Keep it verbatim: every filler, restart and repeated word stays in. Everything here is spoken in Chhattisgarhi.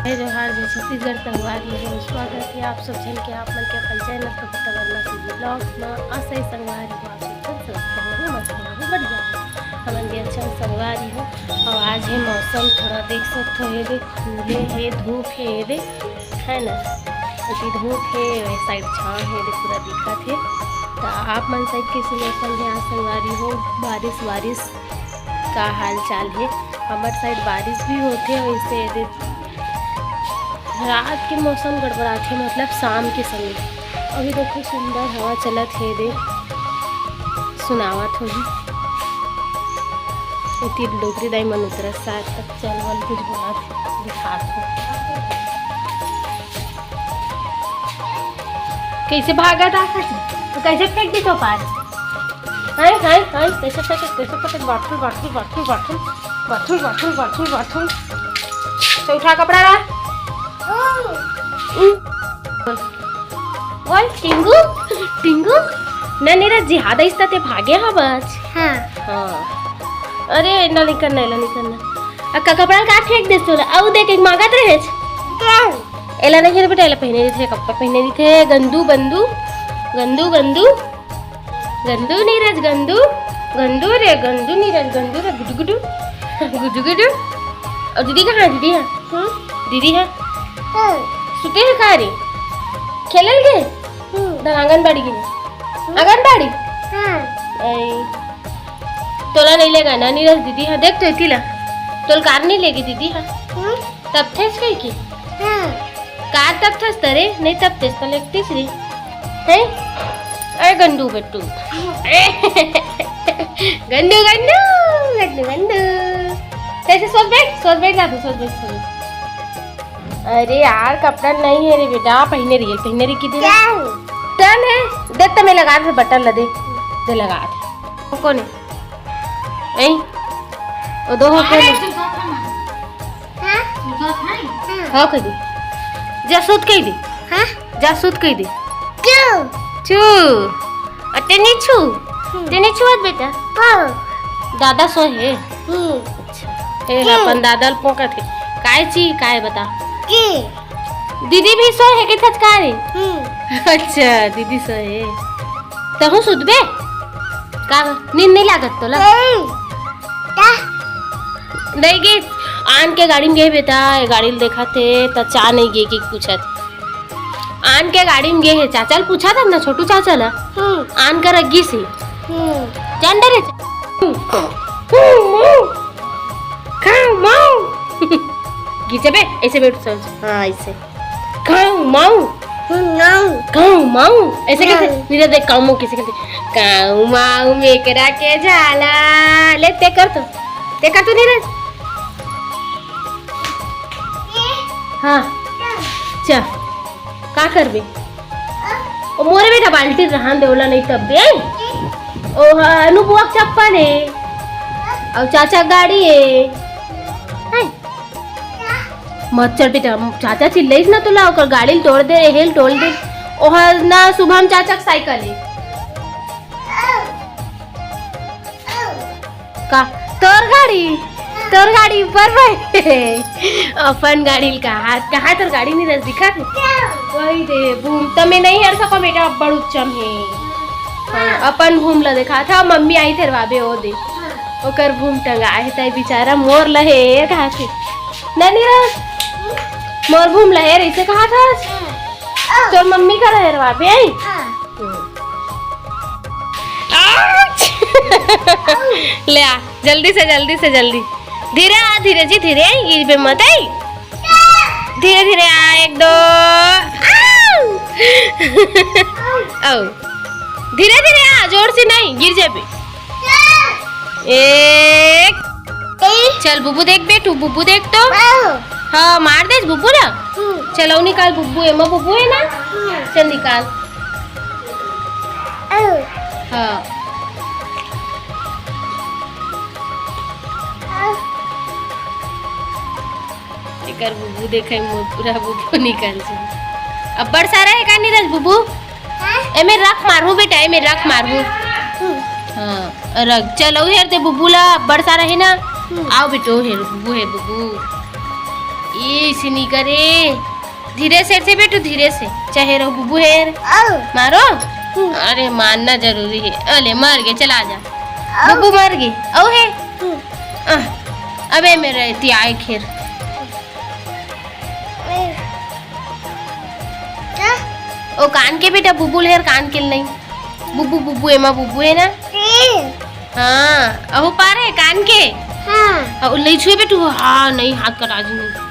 जय जोहार, जय छत्तीसगढ़ संगवारी हो। स्वागत हे आप सब झन के, आप मन के अपन चैनल कविता वर्मा सीजी ब्लॉग्स म। आशा हे संगवारी हो, आप सब झन स्वस्थ हो, मस्त हो, बढ़िया हो। हमन भी अच्छा संगवारी हो। अउ आज हे मौसम थोड़ा देख सकत हो, ये दे फूले हे, धूप हे, ये दे, है ना, एती धूप हे, ये साइड छाँव हे, ये दे पूरा दिखत हे। त आप मन साइड कइसे मौसम हे आज संगवारी हो, बारिश वारिश का हाल चाल हे? हमर साइड बारिश भी होथे, वैसे ये दे रात के मौसम गड़बड़ाथे, मतलब शाम के समय। अभी देखो सुंदर हवा चलत हे, ये दे सुनावत होही। एती डोकरी दाई मन उतरत साथ तक चल वल कुछ बोलत दिखात हो। कइसे भागत आथस? त कइसे फेंक दिस ओ पार? हाय, हाय, हाय, कइसे फेंके, कइसे फेंके? Bathroom, bathroom, bathroom, bathroom. Bathroom, bathroom, bathroom, bathroom. तो उठा कपड़ा ला। बोल, टिंगू, टिंगू। ना, नीरज जी, हाथ अइसता ते भागे हवस। हाँ। हाँ। अरे, एला नइ करना, एला नइ करना। अक्का कपड़ा ला का फेंक देस तोला? अउ देख, एक मांगत रहेस। एला नहीं रे बेटा, एला पहिने रहिथे, कपड़ा पहिने रहिथे, गंदू, बंदू, गंदू, गंदू, गंदू, नीरज, गंदू, गंदू रे, गंदू, नीरज, गंदू रे, गुडू, गुडू, गुडू, गुडू। अउ दीदी कहाँ हे? दीदी हे? हम्म? दीदी हे? हाँ। सुते हे का रे? खेलल गे? हम्म। धन आंगनबाड़ी गे? हम्म। आंगनबाड़ी? हाँ। ऐ, तोला नइ लेगा ना नीरज दीदी हे? देख तो एती ला, तोला कार नइ लेगे दीदी हे? हम्म। तपथेस कहिके? हाँ। कार तपथस त रे, नइ तपथेस त लेगतिस रे। हैं? अरे गंदू बेटू। गंदू, गंदू, गंदू, गंदू। तइसे सोच बैठ, सोच बैठ जा तू, सोच बैठ, सोच बैठ। अरे यार, कपड़ा नइ हे रे बेटा, पहिने रहिए, पहिने रहिए कि दे। क्या है? टन हे, दे त मैं लगा दे बटन ला दे, दे लगा दे। वो कोन हे? ऐ? ओ दो हो कोन हे? हाँ? हाँ कहि दे। जा सुत कहि दे। हाँ? जा सुत कहि दे। चू। चू। अउ तें नइ छू। हम्म। तें नइ छुवत बेटा। हाँ। दादा सोए हे। हम्म। अच्छा। ए, क्यों? अपन दादा ल पोंकत हे। काय ची, काय बता। की? दीदी भी सोए हे कहिथस का रे? हम्म। अच्छा, दीदी सोए हे। तहूँ सुतबे? का नींद नइ लागत तोला? नहीं। का? नइ गे, आन के गाड़ी म गे बेटा, ये गाड़ी ल देखत हे, त चा नइ गे कि पूछत। आन के गाड़ी म गे हे, चाचा ल पूछत ना, छोटू चाचा ल। हम्म। आन कर गिस हे। हम्म। जान डरे चा-, खाऊ माऊ। गिर जाबे, ऐसे बैठ, सोच। हाँ, ऐसे। काऊ माऊ। हम्म, नाऊ। काऊ माऊ। ऐसे कहते, नाऊ। नीरज देख, काऊ माऊ कैसे कहते। काऊ माऊ मेकरा के झाला। ले, ते कर तो। ते कर तो, नीरज। हाँ। चा। का करबे? ओ मोरे बेटा, बाल्टी रहन दे, ओला नहीं तब दे। ओ हा, अनु बुआ के चप्पल हे। अउ चाचा गाड़ी हे। हैं? मत चल बेटा, चाचा चिल्लाइस ना तोला, ओकर गाड़ी ल तोड़ दे, एहे ल तोड़ दे। ओहा ना शुभम चाचा के साइकिल हे। का? तोर गाड़ी? तोर गाड़ी ऊपर में? अपन गाड़ी ल कहा, कहा तोर गाड़ी नीरज दिखत हे? वही दे, घूम त मैं नहीं हर सको बेटा, अब्बड़ उच्चम हे। हाँ, अपन घूम ल देखा था, मम्मी आई थेरवाबे ओ दे। ओकर घूम टंगा हे, तय बेचारा मोर ल हे, कहा थे। ना नीरज, मोर घूम ल हे, ऐसे कहा था। तोर मम्मी का ल हेरवाबे आई। Ouch! ले आ, जल्दी से, जल्दी से, जल्दी। धीरे आ, धीरे जी, धीरे, गिरबे मत, आई। धीरे, धीरे आ, एक, दो। आऊ! आऊ। धीरे, धीरे आ, जोर से नहीं, गिर जाबे। एक। चल, बुबू देख बेटू, बुबू देख तो। हाँ, मार दे बुबू ना। चल, अउ निकाल बुबू, एमा बुबू हे ना? चल, निकाल। हाँ। एकर बुबू देखे, मोर पूरा बुबू निकाल दे। अब्बड़ सारा हे का नीरज बुबू? हाँ? एमे रख मारहूँ बेटा, एमे रख मारहूँ। हाँ, रख। चल, अउ हेर दे बुबू ला, अब्बड़ सारा हे ना? आव बेटो, हेर बुबू, हेर बुबू। ए, इसे नहीं करे। धीरे से, से बेटू, धीरे से। चाहे रहो बुबू हेर। आओ। मारो। हम्म। अरे, मारना जरूरी है। अले, मर गए, चला जा। आओ। बुबू मर गए। औ हे। हम्म। आह, अबे मेरे तियाए खेर। ए। क्या? ओ कान के बेटा, बुबू ल हेर कान के नहीं। बुबू, बुबू, एमा बुबू है ना? ए। हाँ, अहू पारे कान के। हाँ। अउ नहीं छुए बेटू, हाँ, नहीं, हाथ कटा जी नहीं।